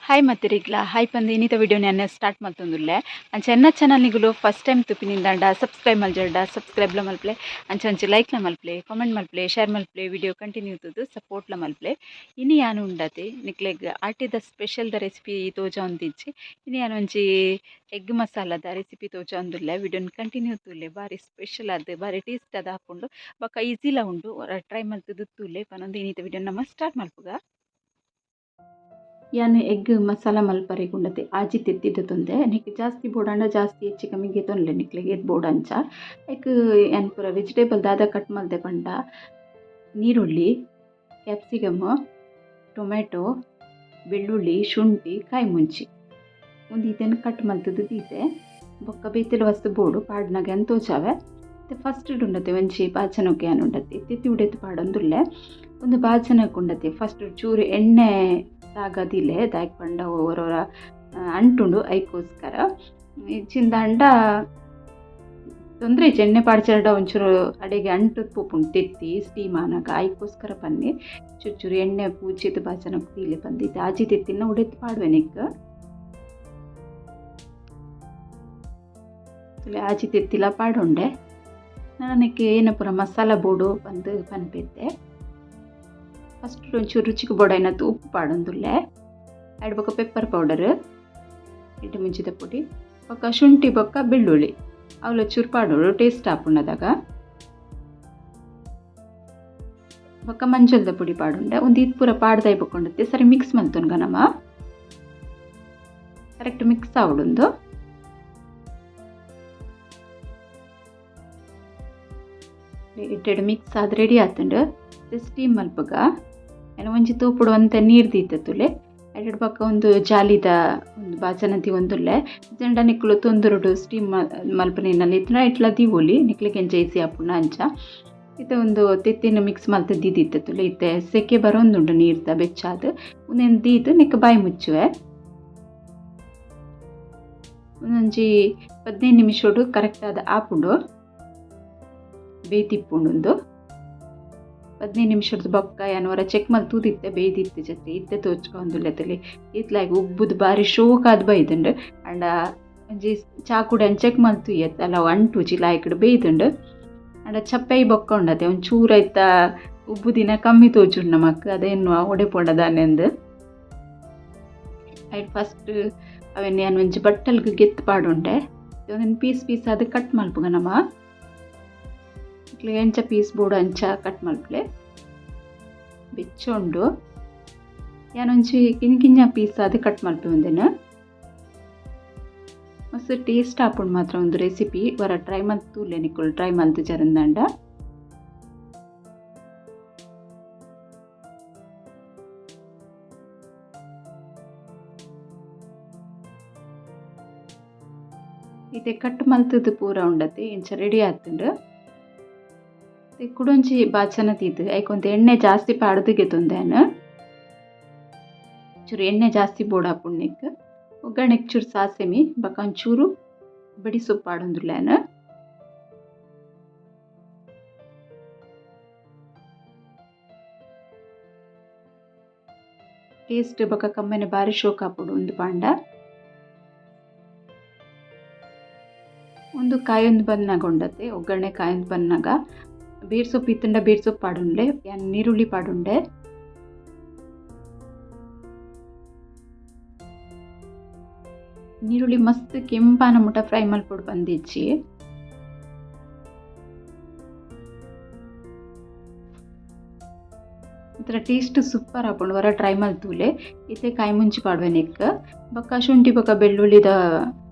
Hi ಮತ್ತಿರಿಗ್ಲ hi ಪಂದ್ ಇನ್ನಿತ video ನಾನು start ಮಲ್ತೊಂದುಲ್ಲೆ. ಅಂಚ ಎನ್ನ ಚಾನಲ್ ನಿಗುಲು ಫಸ್ಟ್ ಟೈಮ್ ತುಪಿನಿಂದಾಂಡ ಸಬ್ಸ್ಕ್ರೈಬ್ ಮಲ್ಜಂಡ ಸಬ್ಸ್ಕ್ರೈಬ್ಲ ಮಲ್ಪಲೆ, ಅಂಚ ಅಂಚ ಲೈಕ್ಲ ಮಲ್ಪಲೆ, ಕಾಮೆಂಟ್ ಮಲ್ಪಲೆ, ಶೇರ್ ಮಲ್ಪಲೆ, ವಿಡಿಯೋ ಕಂಟಿನ್ಯೂ ತೂದು ಸಪೋರ್ಟ್ಲ ಮಲ್ಪಲೆ. ಇನಿ ಯಾನ್ ಉಂಡತೆ ನಿಕ್ಲೆಗ್ ಆಟಿದ ಸ್ಪೆಷಲ್ ದ ರೆಸಿಪಿ ತೋಜಾವೊಂದಿಜ್ಜಿ. ಇನಿ ಯಾನ್ ಒಂಜಿ ಎಗ್ ಮಸಾಲದ ರೆಸಿಪಿ ತೋಜಾವೊಂದುಲ್ಲೆ. ವಿಡಿಯೋನ್ ಕಂಟಿನ್ಯೂ ತೂಲೆ. ಬಾರಿ ಸ್ಪೆಷಲ್ ಆದ್ ಬಾರಿ ಟೇಸ್ಟ್ ಆದ್ ಆಪುಂಡು, ಬೊಕ ಈಸಿಲ ಉಂಡು. ಟ್ರೈ ಮಲ್ತುದು ತೂಲೆ ಪನೊಂದು ಇನ್ನಿತ ವಿಡಿಯೋ ನಮ ಸ್ಟಾರ್ಟ್ ಮಲ್ಪುಗ. ಯಾನ್ ಎಗ್ ಮಸಾಲ ಮಲ್ಪರೆಗ್ ಉಂಡತೆ ಆಜಿ ತೆತ್ತಿ ದೆತೊಂದೆ. ನಿಕ್ ಜಾಸ್ತಿ ಬೋಡಾಂಡ ಜಾಸ್ತಿ ಹೆಚ್ಚು ಕಮ್ಮಿ ಗೆತೊನ್ಲೆ, ನಿಕ್ಲೆಗ್ ಏತ್ ಬೋಡಂಚ. ಐಕ್ ಯಾನ್ ಪೂರ ವೆಜಿಟೇಬಲ್ ದಾದ ಕಟ್ ಮಲ್ತೆ ಪಂಡ ನೀರುಳ್ಳಿ, ಕ್ಯಾಪ್ಸಿಕಮ್, ಟೊಮೆಟೊ, ಬೆಳ್ಳುಳ್ಳಿ, ಶುಂಠಿ, ಕಾಯಿ ಮುಂಚಿ ಉಂದು ಈತೆನ್ ಕಟ್ ಮಲ್ತುದು ದೀತೆ. ಬೊಕ್ಕ ಬೇತೆಲ ವಸ್ತು ಬೋಡು ಪಾಡ್ನಗ ಯಾನ್ ತೋಜಾವೆ. ಫಸ್ಟ್ ಉಂಡತೆ ಒಂಜಿ ಬಾಚನಕ್ಕೆ ಯಾನ್ ಉಂಡತೆ ತೆತ್ತಿ ಉಡೆತ್ ಪಾಡೊಂದುಲ್ಲೆ. ಒಂದು ಬಾಚನಕ್ಕೆ ಉಂಡತೆ ಫಸ್ಟ್ ಚೂರು ಎಣ್ಣೆ ತಾಗದಿಲ್ಲೆ, ದಾಯೆ ಪಂಡ ಒರೊರ ಅಂಟುಂಡು ಐಕೋಸ್ಕರ. ಇಜ್ಜಿಂದಾಂಡ ತೊಂದರೆ ಇಜ್ಜಿ, ಎಣ್ಣೆ ಪಾಡ್ಚರ್ಡ ಒಂಚೂರು ಅಡೆಗೆ ಅಂಟು ಪೋಪುಂಡು ತೆತ್ತಿ ಸ್ಟೀಮ್ ಆನಗ, ಐಕೋಸ್ಕರ ಪನ್ನೆ ಚೂರು ಚೂರು ಎಣ್ಣೆ ಪೂಜಿದ್ ಬಾಚನಕ್ಕೆ ದೀಲೆ ಪಂದ್. ಇತ್ತೆ ಆಜಿ ತೆತ್ತಿನ ಉಡೆತ್ ಪಾಡುವೆ ನೆಕ್ಕ್. ಆಜಿ ತೆತ್ತಿಲ ಪಾಡೊಂಡೆ. ನನಕ್ಕೆ ಏನ ಪೂರ ಮಸಾಲ ಬೋಡು ಪಂದ್ ಪನ್ಪೆತ್ತೆ. ಫಸ್ಟ್ ಒಂಚೂರು ರುಚಿಗೆ ಬೋಡಾಯಿನತ್ ಉಪ್ಪು ಪಾಡೊಂದುಲ್ಲೆ. ಐಡ್ ಬೊಕ್ಕ ಪೆಪ್ಪರ್ ಪೌಡರ್, ಎಡ್ಡೆ ಮುಂಚಿದ ಪೊಡಿ, ಬೊಕ್ಕ ಶುಂಠಿ ಬೊಕ್ಕ ಬೆಳ್ಳುಳ್ಳಿ ಅವುಲ ಚೂರು ಪಾಡೊಡು, ಟೇಸ್ಟ್ ಆಪುಂಡದಾಗ. ಬೊಕ್ಕ ಮಂಜಲ್ದ ಪೊಡಿ ಪಾಡುಂಡೆ. ಒಂದು ಈತ್ ಪೂರ ಪಾಡ್ದಾಯಿ ಬೊಕ್ಕ ಸರಿ ಮಿಕ್ಸ್ ಮಲ್ತೊನ್ಗ ನಮ. ಕರೆಕ್ಟ್ ಮಿಕ್ಸ್ ಆವೊಡುಂದು. ಇಟ್ಟೆಡ್ ಮಿಕ್ಸ್ ಆದ್ ರೆಡಿ ಆತುಂಡು. ಸ್ಟೀಮ್ ಮಲ್ಪುಗ. ಯಾನ್ ಒಂಜಿ ತೋಪುಡು ಒಂತೆ ನೀರು ದೀತೆ ತುಲೆ. ಐಟೆಡ್ ಬೊಕ್ಕ ಒಂದು ಜಾಲಿದ ಒಂದು ಬಾಚನತಿ ಒಂದುಲ್ಲೆ. ಇಜ್ಜಂಡ ನಿಕುಲು ತೊಂದುರುಡು ಸ್ಟೀಮ್ ಮಲ್ಪುನ ಇತ್ತ್ಂಡ ಐಟ್ಲ ದೀವೊಲಿ, ನಿಕ್ಲೆಗ್ ಎಂಚ ಈಸಿ ಆಪುಂಡು ಅಂಚ. ಇತ್ತೆ ಒಂದು ತೆತ್ತಿನ ಮಿಕ್ಸ್ ಮಲ್ತ್ ದೀದಿತ್ತೆ ತುಲೆ. ಇತ್ತೆ ಸೆಕೆ ಬರೊಂದುಂಡು ನೀರ್ದ ಬೆಚ್ಚಾದ್. ಉಂದೆನ್ ದೀದ್ ನೆಕ್ಕ್ ಬಾಯಿ ಮುಚ್ಚುವೆ. ಒಂಜಿ 15 ನಿಮಿಷೊಡು ಕರೆಕ್ಟ್ ಆದ್ ಆಪುಂಡು, ಬೇಯ್ತಿಪ್ಪುಂಡು ಉಂದು. 15 ನಿಮಿಷದ ಬೊಕ್ಕ ಯಾನ್ ಒರ ಚೆಕ್ ಮಲ್ತ್ ತೂದಿತ್ತೆ, ಬೇಯ್ದಿತ್ತೆ ಜತೆ ಇತ್ತೆ ತೋಜ್ಕೊಂದುಲ್ಲೆ ತೂಲೆ. ಇತ್ಲಾಗ್ ಉಬ್ಬುದು ಬಾರಿ ಶೋಕಾದ್ ಬೈದುಂಡು. ಆಂಡ ಒಂಜಿ ಚಾಕುಡು ಯಾನ್ ಚೆಕ್ ಮಲ್ತ್ ತೂಯೆತ್ತೆ ಅಲ್ಲ ಅಂಟುಜಿ, ಲಾಯ್ಕ್ಡ್ ಬೇಯ್ದುಂಡು. ಆಂಡ ಚಪ್ಪೆ ಬೊಕ್ಕ ಉಂಡತೆ ಒಂಚೂರು ಐತ ಉಬ್ಬುದಿನ ಕಮ್ಮಿ ತೋಜುಂಡು ನಮಕ್, ಅದೇನು ಒಡೆ ಪೋಂಡ ದಾನೆಂದ್. ಐಟ್ ಫಸ್ಟ್ ಅವೆನ್ ಯಾನ್ ಒಂಜಿ ಬಟ್ಟಲ್ಗ್ ಗೆತ್ತ್ ಪಾಡೊಂಡೆ. ಒಂದೊಂದು ಪೀಸ್ ಪೀಸ್ ಆದ್ ಕಟ್ ಮಲ್ಪುಗ ನಮ. ಎಂಚ ಪೀಸ್ ಬೋಡು ಅಂಚ ಕಟ್ ಮಲ್ಪುಲೆ. ಬೆಚ್ಚ ಉಂಡು. ಯಾನ್ ಒಂಜಿ ಕಿನ್ನ ಕಿನ್ನ ಪೀಸ್ ಆದ್ ಕಟ್ ಮಲ್ಪೆ ಉಂದೆನ್. ಮಸ್ತ್ ಟೇಸ್ಟ್ ಆಪುಂಡು ಮಾತ್ರ ಒಂದು ರೆಸಿಪಿ. ಒರ ಟ್ರೈ ಮಲ್ತ್ ತೂಲೆ ನಿಕುಲು ಟ್ರೈ ಮಲ್ತ್ ಜರಂದಾಂಡ. ಇತ್ತೆ ಕಟ್ ಮಲ್ತುದು ಪೂರ ಉಂಡತೆ ಇಂಚ ರೆಡಿ ಆತುಂಡು. ಕುಡೊಂಜಿ ಬಾಚನ ದೀದ್ ಐಕ್ ಒಂತೆ ಎಣ್ಣೆ ಜಾಸ್ತಿ ಪಾಡ್ದ್ ಗೆತೊಂದೆ ಯಾನ್. ಚೂರು ಎಣ್ಣೆ ಜಾಸ್ತಿ ಬೋಡಾಪುಂಡು ನೆಕ್ಕ್. ಒಗ್ಗರಣೆಗ್ ಚೂರು ಸಾಸಿಮೆ ಬೊಕ ಒಂಚೂರು ಬಡಿ ಸೊಪ್ಪು ಪಾಡೊಂದುಲ್ಲೆ ಯಾನ್. ಟೇಸ್ಟ್ ಬೊಕ ಕಮ್ಮೆನೆ ಬಾರಿ ಶೋಕ್ ಆಪುಂಡು ಉಂದು ಪಾಂಡ. ಉಂದು ಕಾಯೊಂದು ಬನ್ನಗ ಉಂಡತೆ ಒಗ್ಗರಣೆ ಕಾಯೊಂದು ಬನ್ನಗ ಬೇರ್ ಸೊಪ್ಪು ಇತ್ತುಂಡ ಬೇರ್ ಸೊಪ್ಪು ಪಾಡುಂಡೆ, ಯಾನ್ ನೀರುಳ್ಳಿ ಪಾಡುಂಡೆ. ನೀರುಳ್ಳಿ ಮಸ್ತ್ ಕೆಂಪಾನ ಮುಟ ಫ್ರೈ ಮಲ್ಪೊಡು ಪಂದಿಜ್ಜಿ. ಒಂಥರ ಟೇಸ್ಟ್ ಸೂಪರ್ ಆಪುಂಡು, ಒರ ಟ್ರೈ ಮಲ್ತೂಲೆ. ಇತ್ತೆ ಕಾಯಿ ಮುಂಚಿ ಪಾಡುವೆ ನೆಕ್ಕ್. ಬೊಕ್ಕ ಶುಂಠಿ ಬೊಕ್ಕ ಬೆಳ್ಳುಳ್ಳಿದ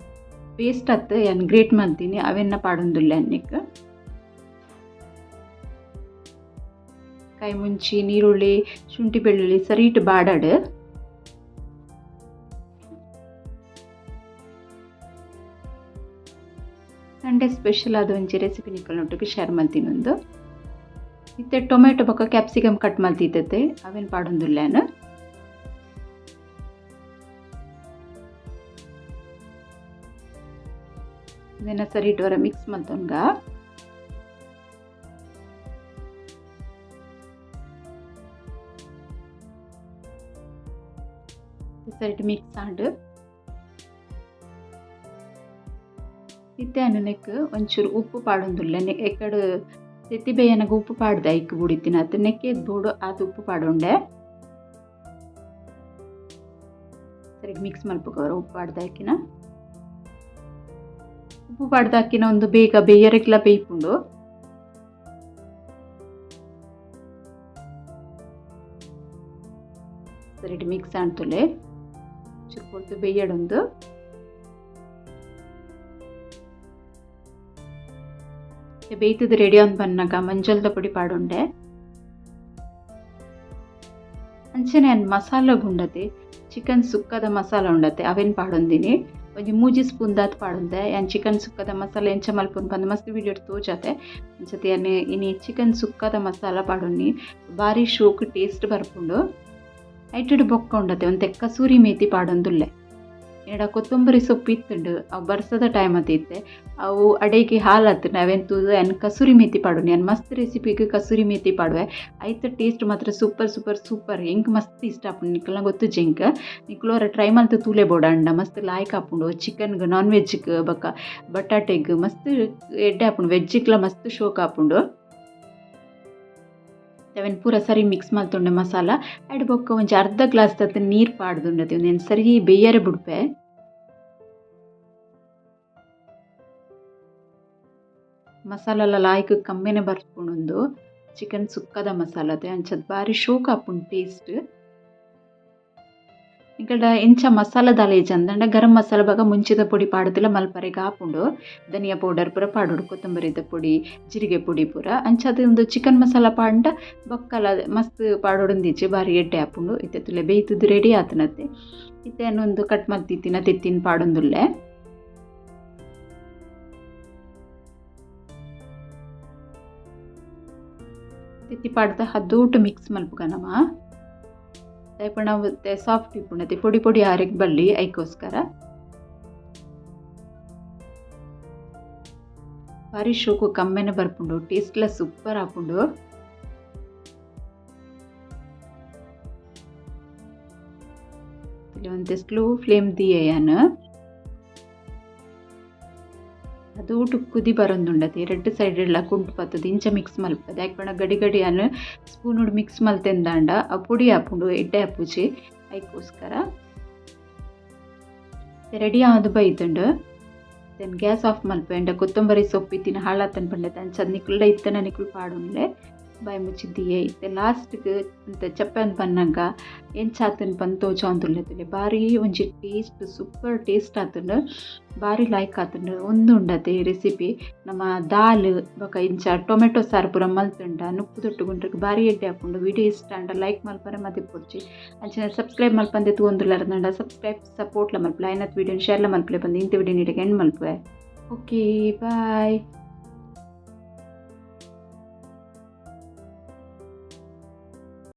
ಪೇಸ್ಟ್ ಅತ್ ಯಾನ್ ಗ್ರೇಟ್ ಮಲ್ತೀನಿ ಅವೆನ್ನ ಪಾಡೊಂದುಲ್ಲೆ ನೆಕ್ಕ್. ಕಾಯಿ ಮುಂಚಿ, ನೀರುಳ್ಳಿ, ಶುಂಠಿ ಬೆಳ್ಳುಳ್ಳಿ ಸರಿಟ್ ಬಾಡಡ್. ಸಂಡೇ ಸ್ಪೆಷಲ್ ಆದ ಒಂಜಿ ರೆಸಿಪಿ ನಿಕಲ್ನೊಟ್ಟುಗು ಶೇರ್ ಮಲ್ತಿನ ಉಂದು. ಇತ್ತೆ ಟೊಮೆಟೊ ಬೊಕ್ಕ ಕ್ಯಾಪ್ಸಿಕಮ್ ಕಟ್ ಮಲ್ತಿತ್ತತೆ ಅವೆನ್ ಪಾಡೊಂದುಲ್ಲೆ ಯಾನ್. ಉಂದೆನ ಸರಿಟ್ ಒರ ಮಿಕ್ಸ್ ಮಲ್ತೊನ್ಗ. ಸರಿಟ್ ಮಿಕ್ಸ್ ಆಂಡ್. ಇತ್ತೆ ಯಾನ್ ನೆಕ್ಕ್ ಒಂಚೂರು ಉಪ್ಪು ಪಾಡೊಂದುಲ್ಲೆ. ಎಕ್ಕಡ್ ತೆತ್ತಿ ಬೇಯನಗ ಉಪ್ಪು ಪಾಡ್ದೆ ಐಕ್ ಬುಡಿತಿನಾತ್ ನೆಕ್ಕೆ ಬೋಡು ಆತ್ ಉಪ್ಪು ಪಾಡೊಂಡೆ. ಸರಿ ಮಿಕ್ಸ್ ಮಲ್ಪುಗ ಉಪ್ಪು ಪಾಡ್ದು ಹಾಕಿನ. ಉಪ್ಪು ಪಾಡ್ದು ಹಾಕಿನ ಒಂದು ಬೇಗ ಬೇಯರೆಗ್ಲ ಬೇಯ್ಪುಂಡು. ಸರಿ ಮಿಕ್ಸ್ ಆಂತುಲೆ ಚೂರು ಪೊರ್ತು ಬೇಯಡೊಂದು. ಬೇಯ್ತದ ರೆಡಿ ಆವೊಂದು ಬನ್ನಗ ಮಂಜಲ್ದ ಪೊಡಿ ಪಾಡೊಂಡೆ. ಅಂಚನೆ ಯಾನ್ ಮಸಾಲೆ ಗುಂಡತೆ ಚಿಕನ್ ಸುಕ್ಕದ ಮಸಾಲ ಉಂಡತೆ ಅವೆನ್ ಪಾಡೊಂದಿನಿ. ಒಂಜಿ ಮೂಜಿ ಸ್ಪೂನ್ ದಾತ್ ಪಾಡೊಂದೆ. ಯಾನ್ ಚಿಕನ್ ಸುಕ್ಕದ ಮಸಾಲೆ ಎಂಚ ಮಲ್ಪುನು ಪಂದ್ ಮಸ್ತ್ ವೀಡಿಯೋಡ್ ತೋಜಾತೆ. ಅಂಚತೆ ಯಾನ್ ಇನಿ ಚಿಕನ್ ಸುಕ್ಕದ ಮಸಾಲ ಪಾಡೊನ್ನಿ. ಬಾರಿ ಶೋಕ್ ಟೇಸ್ಟ್ ಬರ್ಪುಂಡು. ಐಟೆಡ್ ಬೊಕ್ಕ ಉಂಡತೆ ಒಂತೆ ಕಸೂರಿ ಮೇತಿ ಪಾಡೊಂದುಲ್ಲೆ. ಎನ್ನಡ ಕೊತ್ತಂಬರಿ ಸೊಪ್ಪು ಇತ್ತುಂಡು ಅವು ಬರ್ಸದ ಟೈಮ್ ಅತ ಇತ್ತೆ ಅವು ಅಡೆಗೆ ಹಾಲಾತ್ಂಡ್ ಅವೆನ್ ತೂದು ಯಾನ್ ಕಸೂರಿ ಮೇತಿ ಪಾಡುನಿ. ಯಾನ್ ಮಸ್ತ್ ರೆಸಿಪಿಗ್ ಕಸೂರಿ ಮೇತಿ ಪಾಡುವೆ. ಐತ ಟೇಸ್ಟ್ ಮಾತ್ರ super super super. ಎಂಕ್ ಮಸ್ತ್ ಇಷ್ಟ ಆಪುಂಡು. ನಿಕಲ್ನ ಗೊತ್ತುಜ್ಜಿ ಎಂಕ್. ನಿಕುಲು ಒರ ಟ್ರೈ ಮಲ್ತ್ ತೂಲೆ ಬೋಡಾಂಡ ಮಸ್ತ್ ಲಾಯ್ಕ್ ಆಪುಂಡು. ಚಿಕನ್ಗ್ ನಾನ್ ವೆಜ್ಗ್ ಬೊಕ್ಕ ಬಟಾಟೆಗ್ ಮಸ್ತ್ ಎಡ್ಡೆ ಆಪುಂಡು. ವೆಜ್ಜ್ಗ್ಲ ಮಸ್ತ್ ಶೋಕ್ ಆಪುಂಡು. ಅವೆನ್ ಪೂರ ಸರಿ ಮಿಕ್ಸ್ ಮಲ್ತೊಂಡೆ ಮಸಾಲ. ಐಡ್ ಬೊಕ್ಕ ಒಂಜಿ ಅರ್ಧ ಗ್ಲಾಸ್ ದಾತ್ ನೀರ್ ಪಾಡ್ದುಂಡತೆ ಉಂದೆನ್ ಸರಿ ಬೇಯರೆ ಬುಡ್ಪೆ. ಮಸಾಲಲ ಲಾಯ್ಕ್ ಕಮ್ಮೆನೆ ಬರ್ಪುಂಡು. ಚಿಕನ್ ಸುಕ್ಕದ ಮಸಾಲತೆ ಅಂಚದ ಬಾರಿ ಶೋಕ್ ಆಪುಂಡು ಟೇಸ್ಟ್. ನಿಕಲ್ಡ ಎಂಚ ಮಸಾಲ ದಾಲ ಇಜ್ಜಂದಂಡ ಗರಂ ಮಸಾಲ ಬೊಕ ಮುಂಚಿದ ಪೊಡಿ ಪಾಡ್ದುಲ ಮಲ್ಪರೆಗ್ ಆಪುಂಡು. ಧನಿಯಾ ಪೌಡರ್ ಪೂರ ಪಾಡೊಡು, ಕೊತ್ತಂಬರಿದ ಪೊಡಿ, ಜೀರಿಗೆ ಪೊಡಿ ಪೂರ. ಅಂಚಾದ್ ಉಂದು ಚಿಕನ್ ಮಸಾಲ ಪಾಡ್ಂಡ ಬೊಕ್ಕಲ ಮಸ್ತ್ ಪಾಡೊಡುಂದಿಜ್ಜಿ ಬಾರಿ ಎಡ್ಡೆ ಆಪುಂಡು. ಇತ್ತೆ ತೂಲೆ ಬೇಯ್ತುದು ರೆಡಿ ಆತುನತೆ. ಇತ್ತೆ ಯಾನ್ ಉಂದು ಕಟ್ ಮಲ್ತಿತ್ತಿನ ತೆತ್ತಿನ್ ಪಾಡೊಂದುಲ್ಲೆ. ತೆತ್ತಿ ಪಾಡ್ದ್ ಹದೋಟು ಮಿಕ್ಸ್ ಮಲ್ಪುಗ ನಮ. ದಾಯೆ ಪಂಡ ಅವು ಸಾಫ್ಟ್ ಇಪ್ಪುಂಡು ಪೊಡಿ ಪೊಡಿ ಆರೆಗ್ ಬಲ್ಲಿ ಐಕೋಸ್ಕರ. ಬಾರಿ ಶೋಕು ಕಮ್ಮೆನೆ ಬರ್ಪುಂಡು, ಟೇಸ್ಟ್ಲ ಸೂಪರ್ ಆಪುಂಡು. ಒಂತೆ ಸ್ಲೋ ಫ್ಲೇಮ್ ದೀಯೆ ಯಾನ್. ಅದೂಟು ಕುದಿ ಬರೊಂದುಂಡತೆ ರಡ್ಡ್ ಸೈಡ್ ಡ್ಲ ಕುಂಟು ಪತ್ತುದು ಇಂಚ ಮಿಕ್ಸ್ ಮಲ್ಪುವೆ. ದಾಯೆ ಪಂಡ ಗಡಿ ಗಡಿ ಯಾನ್ ಸ್ಪೂನುಡು ಮಿಕ್ಸ್ ಮಲ್ತೆಂದಾಂಡ ಅವು ಪೊಡಿ ಆಪುಂಡು, ಎಡ್ಡೆ ಆಪುಜಿ ಐಕೋಸ್ಕರ. ರೆಡಿ ಆದ್ ಬೈದುಂಡು. Then gas off ಮಲ್ಪುವೆ. ಅಂಡ ಕೊತ್ತಂಬರಿ ಸೊಪ್ಪು ಇತ್ತಿನ ಹಾಳಾತನ್ ಪಂಡತೆ ಅಂಚ ನಿಕುಲ್ಡ ಇತ್ತನ ನಿಕುಲು ಪಾಡೊನ್ಲೆ. ಬಾಯಿ ಮುಚ್ಚಿದ್ದೀಯೆ. ಇತ್ತೆ ಲಾಸ್ಟ್ಗ್ ಒಂತೆ ಚಪ್ಪೆ ಬನ್ನಗ ಎಂಚ ಆತುಂಡು ಪಂದ್ ತೋಜಾವೊಂದುಲ್ಲೆ ತೂಲೆ. ಬಾರಿ ಒಂಜಿ taste super taste ಆತುಂಡು. ಬಾರಿ ಲಾಯ್ಕ್ ಆತುಂಡು. ಉಂದು ಉಂಡತೆ ರೆಸಿಪಿ. ನಮ ದಾಲ್ ಬೊಕ ಇಂಚ ಟೊಮೆಟೊ ಸಾರು ಪೂರ ಮಲ್ತುಂಡ ನುಪ್ಪುದೊಟ್ಟುಗು ಉಂಡ್ರೆಗ್ ಬಾರಿ ಎಡ್ಡೆ ಆಪುಂಡು. ವಿಡಿಯೋ ಇಷ್ಟ ಆಂಡ ಲೈಕ್ ಮಲ್ಪರೆ ಮದಪೊಡ್ಚಿ. ಅಂಚನೆ ಸಬ್ಸ್ಕ್ರೈಬ್ ಮಲ್ಪಂದೆ ತೂವೊಂದುಲ್ಲರ್ ಆಂಡ ಸಬ್ಸ್ಕ್ರೈಬ್ ಸಪೋರ್ಟ್ ಲ ಮಲ್ಪುಲೆ. ಆಯಿನತ್ ವಿಡಿಯೋನ್ ಶೇರ್ ಲ ಮಲ್ಪುಲೆ ಪಂದ್ ಇಂತ ವಿಡಿಯೋ ಇಡೆಗ್ ಎಂಡ್ ಮಲ್ಪುವೆ. Okay bye.